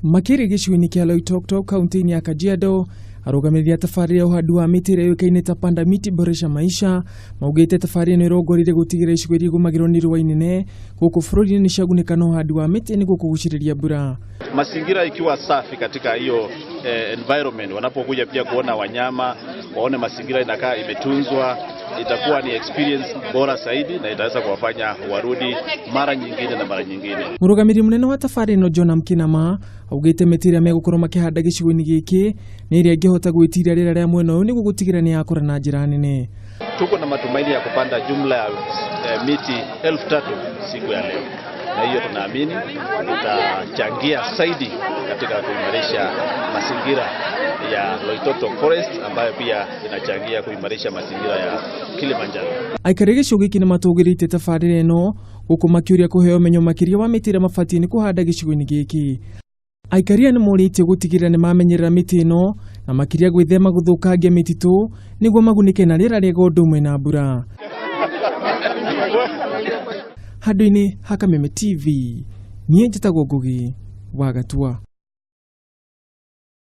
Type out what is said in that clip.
Makĩria gĩcigo-inĩ kĩa Loitoktok kaunti-inĩ ya Kajiado, arũgamĩrĩri a tabarĩra ya ũhandi wa mĩtĩ ĩrĩa yũĩkaine ta Panda Miti Boresha Maisha maugĩte tabarĩra ĩno ĩrongoreirie gũtigĩrĩra icigo iria igũmagĩrwo nĩ riũa inene gũkũ bũrũri-inĩ nĩ ciagunĩka na ũhandi wa mĩtĩ nĩguo kũgucĩrĩria mbura. Mazingira ikiwa safi katika hiyo environment, wanapokuja pia kuona wanyama waone mazingira inakaa imetunzwa, itakuwa ni experience bora zaidi na itaweza kuwafanya warudi mara nyingine na mara nyingine. Mũrũgamĩrĩri mũnene wa tabarĩra ĩno Jonah Mkinama augĩte mĩtĩ ĩrĩa megũkorwo makĩhanda gĩcigo-inĩ gĩkĩ nĩ ĩrĩa ĩngĩhota gwĩtiria rĩera rĩa mwena ũyũ nĩguo gũtigĩrĩra nĩ yakũra na njĩra nene. Tuko na matumaini ya kupanda jumla ya miti 3,000 siku ya leo, na hiyo tunaamini itachangia zaidi katika kuimarisha mazingira ya Loitoktok Forest ambayo pia inachangia kuimarisha mazingira ya Kilimanjaro. Aikari a gĩcigo gĩkĩ nĩ matũgĩrĩtie tabarĩra ĩno gũkũ makĩũria kũheo ũmenyo makĩria wa mĩtĩ ĩrĩa mabatiĩ nĩ kũhanda gĩcigo-inĩ gĩkĩ. Aikari aya nĩ morĩtio gũtigĩrĩra nĩ mamenyerera mĩtĩ ĩno na makĩria gwĩthema gũthũkangia mĩtitũ nĩguo magunĩke na rĩera rĩega ũndũ ũmwe na mbura. Handũ-inĩ ha Kameme TV, niĩ njĩtagwo Ngugi wa Gatua.